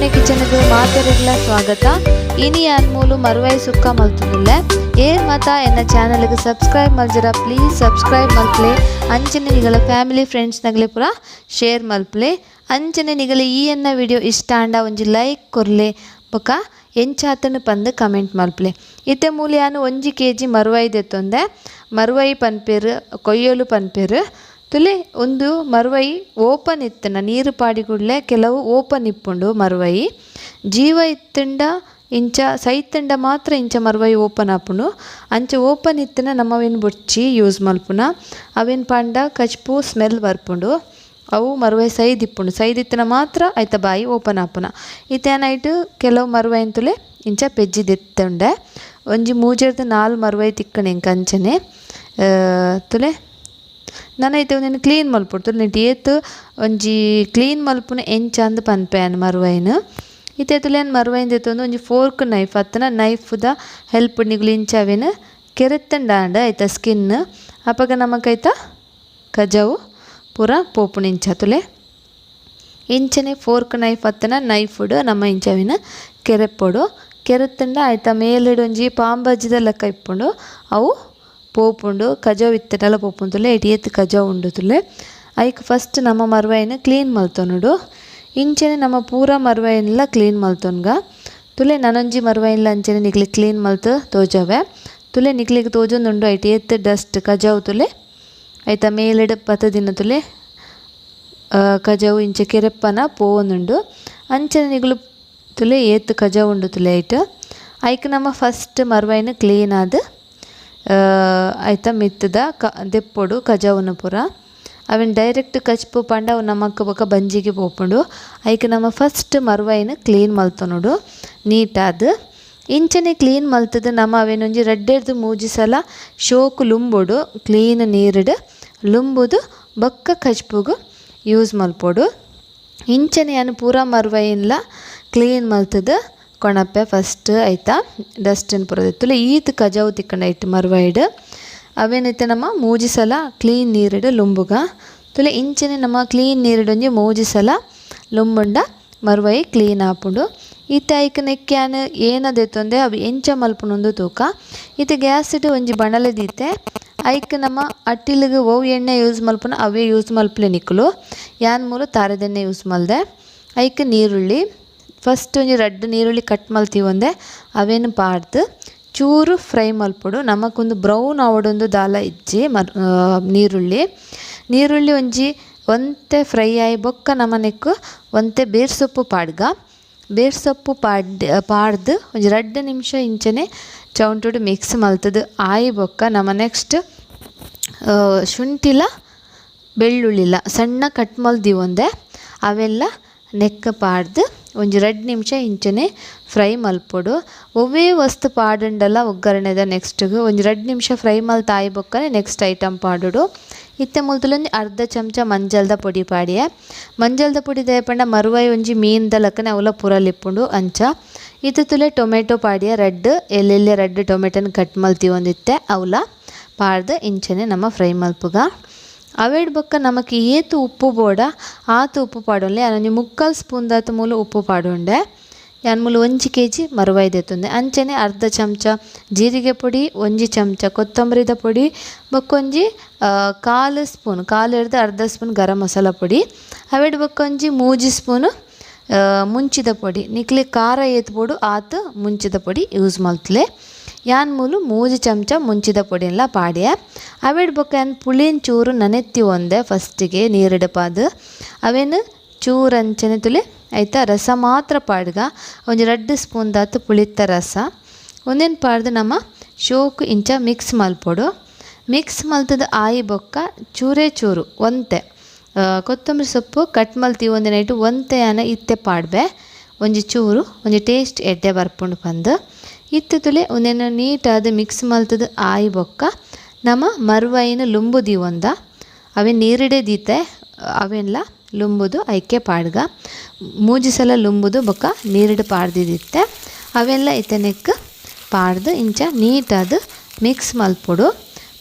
Soujanya ಕಿಚನ್ಗ್ ಮಾತೆರೆಗ್ಲ ಸ್ವಾಗತ. ಇನಿ ಯಾನ್ ಮೂಲು ಮರುವೈ ಸುಕ್ಕ ಮಲ್ತೊಂದುಲ್ಲೆ. ಏರ್ ಮಾತ ಎನ್ನ ಚಾನೆಲ್ಗ್ ಸಬ್ಸ್ಕ್ರೈಬ್ ಮಲ್ಜರ ಪ್ಲೀಸ್ ಸಬ್ಸ್ಕ್ರೈಬ್ ಮಲ್ಪುಲೆ. ಅಂಚನೆ ನಿಗಲ ಫ್ಯಾಮಿಲಿ ಫ್ರೆಂಡ್ಸ್ ನಗಲೆ ಪೂರ ಶೇರ್ ಮಲ್ಪುಲೆ. ಅಂಚನೆ ನಿಗಲ ಈ ಎನ್ನ ವಿಡಿಯೋ ಇಷ್ಟ ಆಂಡ ಒಂಜಿ ಲೈಕ್ ಕೊರ್ಲೆ ಬೊಕ ಎಂಚಾತನ ಪಂದ್ ಕಮೆಂಟ್ ಮಲ್ಪುಲೆ. ಇತ್ತೆ ಮೂಲು ಯಾನ್ 1 ಕೆಜಿ ಮರುವೈ ದೆತ್ತೊಂದೆ. ಮರುವೈ ಪನ್ಪೆರ್, ಕೊಯ್ಯೊಲು ಪನ್ಪೆರ್. ತುಲೆ ಉಂದು ಮರುವೈ ಓಪನ್ ಇತ್ತುಂಡ ನೀರು ಪಾಡಿ ಕೂಡ್ಲೆ ಕೆಲವು ಓಪನ್ ಇಪ್ಪುಂಡು ಮರುವೈ. ಜೀವ ಇತ್ತುಂಡ ಇಂಚ ಸೈತುಂಡ ಮಾತ್ರ ಇಂಚ ಮರುವೈ ಓಪನ್ ಆಪುಂಡು. ಅಂಚ ಓಪನ್ ಇತ್ತುಂಡ ನಮ ಅವೆನ್ ಬೊಡ್ಚಿ ಯೂಸ್ ಮಲ್ಪುನ. ಅವೆನ್ ಪಂಡ ಕಚ್ಪು ಸ್ಮೆಲ್ ಬರ್ಪುಂಡು. ಅವು ಮರುವೈ ಸೈದಿಪ್ಪುಂಡು. ಸೈದಿತ್ತುಂಡ ಮಾತ್ರ ಐತ ಬಾಯಿ ಓಪನ್ ಆಪುನ. ಇತ್ತೆ ನೈಟ್ ಕೆಲವು ಮರುವೈನ್ ತುಲೆ ಇಂಚ ಪೆಜ್ಜಿ ದೆತ್ತುಂಡೆ. ಒಂಜಿ ಮೂಜೆರ್ದ್ 4 ಮರುವೈ ತಿಕ್ಕಣೆ ಎಂಕ್ ಅಂಚನೆ. ತುಲೆ ನನ ಇತ್ತೆ ಒಂದೆನ್ ಕ್ಲೀನ್ ಮಲ್ಪೊಡು. ತುಲೆ ನೆಟ್ ಏತ್ ಒಂಜಿ ಕ್ಲೀನ್ ಮಲ್ಪುನ ಎಂಚ ಅಂದ್ ಪನ್ಪೆ ಯಾನ್ ಮರುವೈನ್. ಇತ್ತೆ ತುಲೆ ಯಾನ್ ಮರುವೈನ್ ದೆತ್ತೊಂದು ಒಂಜಿ ಫೋರ್ಕ್ ನೈಫ್ ಅತ್ತನ ನೈಫ್ದ ಹೆಲ್ಪ್ ನಿಗುಲು ಇಂಚ ಅವೆನ್ ಕೆರೆತ್ತಂಡಾಂಡ ಐತ ಸ್ಕಿನ್ ಅಪಗ ನಮಕ್ ಐತ ಕಜವು ಪೂರ ಪೋಪುಂಡು ಇಂಚ ತುಲೆ. ಇಂಚನೆ ಫೋರ್ಕ್ ನೈಫ್ ಅತ್ತನ ನೈಫ್ಡ್ ನಮ್ಮ ಇಂಚ ಅವೆನ್ ಕೆರೆಪ್ಪೊಡು. ಕೆರೆತ್ತಂಡ ಐತ ಮೇಲೆಡ್ ಒಂಜಿ ಪಾಂಬಜ್ಜಿದ ಲೆಕ್ಕ ಇಪ್ಪುಂಡು ಅವು ಪೋಪುಂಡು. ಕಜವು ಇತ್ತಂಡಲ ಪೋಪುಂಡು ತುಲೆ. ಐಟ್ ಏತ್ ಕಜವು ಉಂಡು ತುಲೆ. ಐಕ್ ಫಸ್ಟ್ ನಮ್ಮ ಮರುವೈನ್ ಕ್ಲೀನ್ ಮಲ್ತೊನೊಡು. ಇಂಚನೆ ನಮ್ಮ ಪೂರ ಮರುವೈನ್ಲ ಕ್ಲೀನ್ ಮಲ್ತೊನ್ಗ ತುಲೆ. ನನೊಂಜಿ ಮರುವೈನ್ಲ ಅಂಚನೆ ನಿಕ್ಲೆ ಕ್ಲೀನ್ ಮಲ್ತ್ ತೋಜವೆ ತುಲೆ. ನಿಕ್ಲೆಗ್ ತೋಜೊಂದುಂಡು ಐಟ್ ಏತ್ ಡಸ್ಟ್ ಕಜವು ತುಲೆ. ಐತ ಮೇಲೆಡ್ ಪತದಿನ ತುಲೆ ಕಜವು ಇಂಚ ಕೆರೆಪ್ಪನ ಪೋವೊಂದುಂಡು. ಅಂಚನೆ ನಿಗುಲು ತುಲೆ ಏತ್ ಕಜವು ಉಂಡು ತುಲೆ ಐಟ್. ಐಕ್ ನಮ್ಮ ಫಸ್ಟ್ ಮರುವೈನ್ ಕ್ಲೀನ್ ಆದ್ ಐತ ಮಿತ್ತದ ದೆಪ್ಪೊಡು ಕಜವುನು ಪೂರ. ಅವೆನ್ ಡೈರೆಕ್ಟ್ ಕಚ್ಪು ಪಂಡ ಅವು ನಮಕ್ ಬೊಕ ಬಂಜಿಗೆ ಪೋಪುಂಡು. ಐಕ್ ನಮ್ಮ ಫಸ್ಟ್ ಮರುವೈನ್ ಕ್ಲೀನ್ ಮಲ್ತೊನೊಡು ನೀಟಾದ್. ಇಂಚನೆ ಕ್ಲೀನ್ ಮಲ್ತದ್ ನಮ ಅವೆನ್ ಒಂಜಿ ರಡ್ಡೆರ್ದ್ ಮೂಜಿ ಸಲ ಶೋಕು ಲುಂಬೊಡು. ಕ್ಲೀನ್ ನೀರುಡ್ ಲುಂಬುದು ಬೊಕ್ಕ ಕಚ್ಪುಗು ಯೂಸ್ ಮಲ್ಪೊಡು. ಇಂಚನೆ ಯಾನ್ ಪೂರ ಮರುವೈನ್ಲ ಕ್ಲೀನ್ ಮಲ್ತದ್ ಕೊಣಪೆ ಫಸ್ಟ್ ಐತ ಡಸ್ಟಿನ್ ಪೂರ ದೆತ್ತುಲೆ. ಈತ್ ಕಜವು ತಿಕ್ಕಂಡ ಐಟ್ ಮರುವೈಡ್. ಅವೆನ್ ಇತ್ತೆ ನಮ ಮೂಜಿ ಸಲ ಕ್ಲೀನ್ ನೀರುಡ್ ಲುಂಬುಗ ತುಲೆ. ಇಂಚನೆ ನಮ ಕ್ಲೀನ್ ನೀರುಡ್ ಒಂಜಿ ಮೂಜಿ ಸಲ ಲುಂಬುಂಡ ಮರುವೈ ಕ್ಲೀನ್ ಆಪುಂಡು. ಇತ್ತೆ ಐಕ್ ನೆಕ್ ಯಾನ್ ಏನ ದೆತ್ತೊಂದೆ ಅವು ಎಂಚ ಮಲ್ಪುನೊಂದು ತೂಕ. ಇತ್ತೆ ಗ್ಯಾಸ್ ಡ್ ಒಂಜಿ ಬಣಲೆ ದೀತೆ. ಐಕ್ ನಮ ಅಟ್ಟಿಲಿಗ್ ಒವು ಎಣ್ಣೆ ಯೂಸ್ ಮಲ್ಪುನ ಅವೇ ಯೂಸ್ ಮಲ್ಪುಲೆ ನಿಕುಲು. ಯಾನ್ ಮೂಲು ತಾರೆದೆಣ್ಣೆ ಯೂಸ್ ಮಲ್ದೆ. ಐಕ್ ನೀರುಳ್ಳಿ ಫಸ್ಟ್ ಒಂಜಿ ರಡ್ಡ್ ನೀರುಳ್ಳಿ ಕಟ್ ಮಲ್ತಿ ಒಂದೆ ಅವೆನ್ ಪಾಡ್ದ್ ಚೂರು ಫ್ರೈ ಮಲ್ಪೊಡು. ನಮಕೊಂದು ಬ್ರೌನ್ ಆವೊಡೊಂದು ದಾಲ ಇಜ್ಜಿ ನೀರುಳ್ಳಿ. ನೀರುಳ್ಳಿ ಒಂಜಿ ಒಂತೆ ಫ್ರೈ ಆಯಿ ಬೊಕ್ಕ ನಮ ನೆಕ್ಕ್ ಒಂತೆ ಬೇರ್ ಸೊಪ್ಪು ಪಾಡ್ಗ. ಬೇರ್ ಸೊಪ್ಪು ಪಾಡ್ದ್ ಒಂಜಿ 2 ನಿಮಿಷ ಇಂಚನೆ ಚೌಂಟುಡು ಮಿಕ್ಸ್ ಮಲ್ತದ್ ಆಯಿ ಬೊಕ್ಕ ನಮ ನೆಕ್ಸ್ಟ್ ಶುಂಠಿಲ ಬೆಳ್ಳುಳ್ಳಿಲ ಸಣ್ಣ ಕಟ್ ಮಲ್ದಿ ಒಂದೆ ಅವೆಲ್ಲ ನೆಕ್ ಪಾಡ್ದ್ ಒಂಜಿ 2 ನಿಮಿಷ ಇಂಚನೆ ಫ್ರೈ ಮಲ್ಪೊಡು. ಒವ್ವೇ ವಸ್ತು ಪಾಡುಂಡಲ ಒಗ್ಗರಣೆದ ನೆಕ್ಸ್ಟ್ ಒಂಜಿ 2 ನಿಮಿಷ ಫ್ರೈ ಮಲ್ತ್ ಆಯಿ ಬೊಕ್ಕನೆ ನೆಕ್ಸ್ಟ್ ಐಟಮ್ ಪಾಡೊಡು. ಇತ್ತೆ ಮುಲ್ತುಲ ಒಂಜಿ ಅರ್ಧ ಚಮಚ ಮಂಜಲ್ದ ಪೊಡಿ ಪಾಡಿಯೆ. ಮಂಜಲ್ದ ಪೊಡಿ ದಾಯೆ ಪಂಡ ಮರುವೈ ಒಂಜಿ ಮೀನ್ದ ಲೆಕ್ಕನೆ ಅವುಲ ಪುರಲಿಪ್ಪುಂಡು ಅಂಚ. ಇತ್ತೆ ತುಲೆ ಟೊಮೆಟೊ ಪಾಡಿಯೆ. ರಡ್ಡ್ ಎಲ್ಲೆಲ್ಲೆ ರಡ್ಡ್ ಟೊಮೆಟೊನ್ ಕಟ್ ಮಲ್ತಿ ಒಂದಿತ್ತೆ ಅವುಲ ಪಾಡ್ದ್ ಇಂಚನೆ ನಮ ಫ್ರೈ ಮಲ್ಪುಗ. ಅವೆಡ್ ಬೊಕ್ಕ ನಮಕ್ ಏತ್ ಉಪ್ಪು ಬೋಡ ಆತ್ ಉಪ್ಪು ಪಾಡೊನ್ಲೆ. ಯಾನ್ ಒಂಜಿ 3/4 ಸ್ಪೂನ್ ದಾತ್ ಮೂಲು ಉಪ್ಪು ಪಾಡೊಂಡೆ. ಯಾನ್ ಮೂಲು 1 ಕೆಜಿ ಮರುವೈ ದೆತ್ತೊಂದೆ. ಅಂಚನೆ ಅರ್ಧ ಚಮಚ ಜೀರಿಗೆ ಪೊಡಿ, 1 ಚಮಚ ಕೊತ್ತಂಬರಿದ ಪೊಡಿ, ಬೊಕ್ಕ ಒಂಜಿ ಕಾಲು ಸ್ಪೂನ್ ಕಾಲು ಹಿಡ್ದು ಅರ್ಧ ಸ್ಪೂನ್ ಗರಂ ಮಸಾಲ ಪೊಡಿ. ಅವೆಡ್ ಬೊಕ್ಕ ಒಂಜಿ 3 ಸ್ಪೂನು ಮುಂಚಿದ ಪೊಡಿ. ನಿಕ್ಲೆ ಖಾರ ಏತ್ ಬೋಡು ಆತ್ ಮುಂಚಿದ ಪೊಡಿ ಯೂಸ್ ಮಲ್ತ್ಲೆ. ಯಾನ್ ಮೂಲು 3 ಚಮಚ ಮುಂಚಿದ ಪೊಡಿನ್ಲ ಪಾಡ್ಯೆ. ಅವೆಡ್ ಬೊಕ್ಕ ಯಾನ್ ಪುಳಿನ್ ಚೂರು ನನೆತ್ತಿ ಒಂದೆ ಫಸ್ಟಿಗೆ ನೀರಿಡಪಾದ್. ಅವೆನ್ ಚೂರು ಅಂಚನೆ ತುಲೆ ಐತ ರಸ ಮಾತ್ರ ಪಾಡ್ಗ. ಒಂಜಿ 2 ಸ್ಪೂನ್ ದಾತ್ ಪುಳಿತ್ತ ರಸ ಉಂದೆನ್ ಪಾಡ್ದ್ ನಮ ಶೋಕು ಇಂಚ ಮಿಕ್ಸ್ ಮಲ್ಪೊಡು. ಮಿಕ್ಸ್ ಮಲ್ತದ್ ಆಯಿ ಬೊಕ್ಕ ಚೂರೇ ಚೂರು ಒಂತೆ ಕೊತ್ತಂಬರಿ ಸೊಪ್ಪು ಕಟ್ ಮಲ್ತಿ ಒಂದೆ ನೈಟ್ ಒಂತೆ ಯಾನ್ ಇತ್ತೆ ಪಾಡ್ಬೆ. ಒಂಜಿ ಚೂರು ಒಂಜಿ ಟೇಸ್ಟ್ ಎಡ್ಡೆ ಬರ್ಪುಂಡು ಪಂದ್. ಇತ್ತೆ ತುಲೆ ಉಂದೆನ್ ನೀಟಾದ್ ಮಿಕ್ಸ್ ಮಲ್ತದ್ ಆಯಿ ಬೊಕ್ಕ ನಮ ಮರುವೈನ್ ಲುಂಬು ದೀವೊಂದ. ಅವೆನ್ ನೀರಿಡೆ ದೀತೆ ಅವೆನ್ಲ ಲುಂಬುದು ಐಕೆ ಪಾಡ್ಗ. 3 ಸಲ ಲುಂಬುದು ಬೊಕ್ಕ ನೀರಿಡೆ ಪಾಡ್ದಿದಿತ್ತೆ ಅವೆಲ್ಲ ಇತ್ತೆ ನೆಕ್ ಪಾಡ್ದು ಇಂಚ ನೀಟಾದ್ ಮಿಕ್ಸ್ ಮಲ್ಪೊಡು.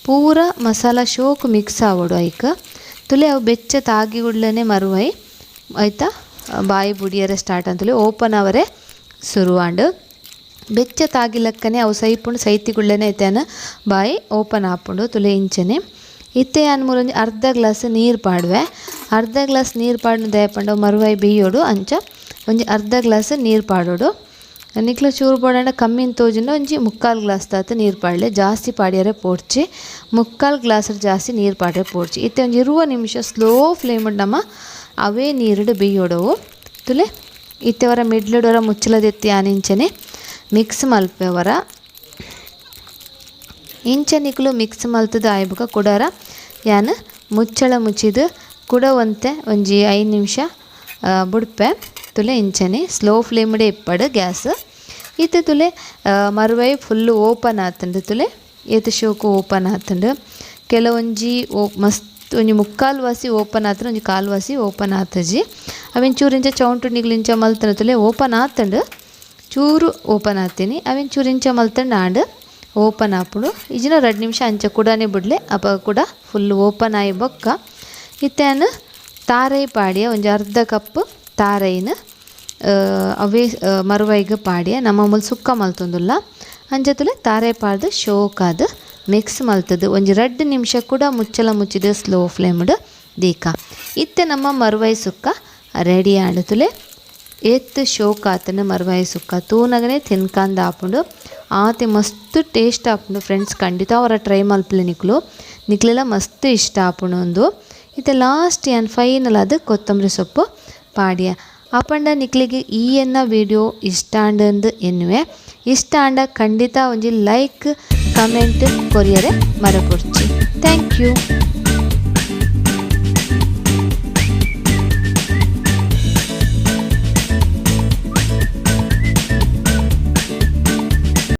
ಪೂರ ಮಸಾಲ ಶೋಕು ಮಿಕ್ಸ್ ಆವೊಡು ಐಕ್. ತುಲೆ ಅವು ಬೆಚ್ಚ ತಾಗಿ ಗುಡ್ಲನೆ ಮರುವೈ ಐತ ಬಾಯಿ ಬುಡಿಯರೆ ಸ್ಟಾರ್ಟ್ ಅಂತಲೇ ಓಪನ್ ಅವರೆ ಶುರುವಾಂಡ್. ಬೆಚ್ಚ ತಾಗಿಲಕ್ಕನೆ ಅವು ಸೈಪುಂಡು, ಸೈತಿಗುಳ್ಳೆನೆ ಇತ್ತೇನ ಬಾಯಿ ಓಪನ್ ಆಪುಂಡು. ತುಲೆ ಇಂಚನೆ ಇತ್ತೆ ಯಾನ್ ಮೂಲೊಂಜಿ ಅರ್ಧ ಗ್ಲಾಸ್ ನೀರು ಪಾಡುವೆ. ಅರ್ಧ ಗ್ಲಾಸ್ ನೀರು ಪಾಡ್ನ ದಾಯೆ ಮರುವಾಯಿ ಬೇಯೋಡು, ಅಂಚ ಒಂಜಿ ಅರ್ಧ ಗ್ಲಾಸ್ ನೀರು ಪಾಡೋಡು. ನಿಕ್ಲ ಚೂರು ಬೋಡಾಂಡ ಕಮ್ಮಿನ ತೋಜುಂಡ ಒಂಜಿ ಮುಕ್ಕಾಲು ಗ್ಲಾಸ್ ದಾತ್ ನೀರು ಪಾಡ್ಲೆ, ಜಾಸ್ತಿ ಪಾಡ್ಯರೆ ಪೋಡ್ಚಿ, ಮುಕ್ಕಾಲು ಗ್ಲಾಸ್ ಜಾಸ್ತಿ ನೀರು ಪಾಡ್ರೆ ಪೋಡ್ಚಿ. ಇತ್ತೆ ಒಂಜಿ 20 ನಿಮಿಷ ಸ್ಲೋ ಫ್ಲೇಮ್ ನಮ್ಮ ಅವೇ ನೀರುಡು ಬೇಯೋಡವು. ತುಲೆ ಇತ್ತೆ ವರ ಮಿಡ್ಲುಡೊರ ಮುಚ್ಚಲದೆತ್ತಿ ಆನಿಂಚನೆ ಮಿಕ್ಸ್ ಮಲ್ಪೆವರ. ಇಂಚ ನಿಕುಲು ಮಿಕ್ಸ್ ಮಲ್ತದ ಆಯ್ಬುಕ ಕುಡರ ಯಾನ್ ಮುಚ್ಚಳ ಮುಚ್ಚಿದು ಕುಡ ಒಂತೆ ಒಂಜಿ 5 ನಿಮಿಷ ಬುಡ್ಪೆ. ತುಲೆ ಇಂಚನೆ ಸ್ಲೋ ಫ್ಲೇಮ್ಡೆ ಇಪ್ಪಡು ಗ್ಯಾಸ್. ಇತ್ತೆ ತುಲೆ ಮರುವೈ ಫುಲ್ಲು ಓಪನ್ ಆತುಂಡು. ತುಲೆ ಏತ್ ಶೋಕು ಓಪನ್ ಆತುಂಡು. ಕೆಲವೊಂಜಿ ಮಸ್ತ್ ಒಂಜಿ ಮುಕ್ಕಾಲು ವಾಸಿ ಓಪನ್ ಆತುಂಡು, ಒಂಜಿ ಕಾಲು ವಾಸಿ ಓಪನ್ ಆತಜಿ. ಅವೆನ್ ಚೂರು ಇಂಚ ಚೌಂಟು ನಿಗ್ಲು ಇಂಚ ಮಲ್ತುಂಡು ತುಲೆ ಓಪನ್ ಆತುಂಡು, ಚೂರು ಓಪನ್ ಆತೀನಿ. ಅವೆನ್ ಚೂರು ಇಂಚ ಮಲ್ತುಂಡು ಆಂಡ್ ಓಪನ್ ಆಪುಂಡು. ಇಜಿನ 2 ನಿಮಿಷ ಅಂಚ ಕುಡನೆ ಬುಡ್ಲೆ, ಅಪಗ ಕೂಡ ಫುಲ್ ಓಪನ್ ಆಯಿ ಬೊಕ್ಕ ಇತ್ತೆ ತಾರೈ ಪಾಡಿಯ ಒಂಜಿ ಅರ್ಧ ಕಪ್ ತಾರೈನ್ ಅವೇ ಮರುವೈಗ್ ಪಾಡಿಯ. ನಮ್ಮ ಮೂಲು ಸುಕ್ಕ ಮಲ್ತೊಂದುಲ್ಲ ಅಂಚ ತುಲೆ ತಾರೈ ಪಾಡ್ದು ಶೋಕಾದ್ ಮಿಕ್ಸ್ ಮಲ್ತದು ಒಂಜಿ 2 ನಿಮಿಷ ಕೂಡ ಮುಚ್ಚಲ ಮುಚ್ಚಿದ ಸ್ಲೋ ಫ್ಲೇಮ್ಡ್ ದೀಕ. ಇತ್ತೆ ನಮ್ಮ ಮರುವೈ ಸುಕ್ಕ ರೆಡಿ ಆಂಡ್. ತುಲೆ ಏತ್ ಶೋಕಾತನ ಮರುವೈ ಸುಕ್ಕ ತೂನಗನೆ ತಿನ್ಕಂದ ಆಪುಂಡು, ಆತೆ ಮಸ್ತ್ ಟೇಸ್ಟ್ ಆಪುಂಡು ಫ್ರೆಂಡ್ಸ್. ಖಂಡಿತ ಅವರ ಟ್ರೈ ಮಲ್ಪಲೆ ನಿಕ್ಲು, ನಿಕ್ಲೆಲ ಮಸ್ತ್ ಇಷ್ಟ ಆಪುಂಡು ಉಂದು. ಇತ್ತೆ ಲಾಸ್ಟ್ ಯಾನ್ ಫೈನಲ್ ಆದ್ ಕೊತ್ತಂಬರಿ ಸೊಪ್ಪು ಪಾಡಿಯ. ಅಪಂಡ ನಿಕ್ಲೆಗ್ ಈ ಎನ್ನ ವಿಡಿಯೋ ಇಷ್ಟ ಆಂಡ್ ಎನ್ನುವೆ. ಇಷ್ಟ ಆಂಡ ಖಂಡಿತ ಒಂಜಿ ಲೈಕ್ ಕಮೆಂಟ್ ಕೊರಿಯರೆ ಮರಪೊಡ್ಚಿ. Thank you.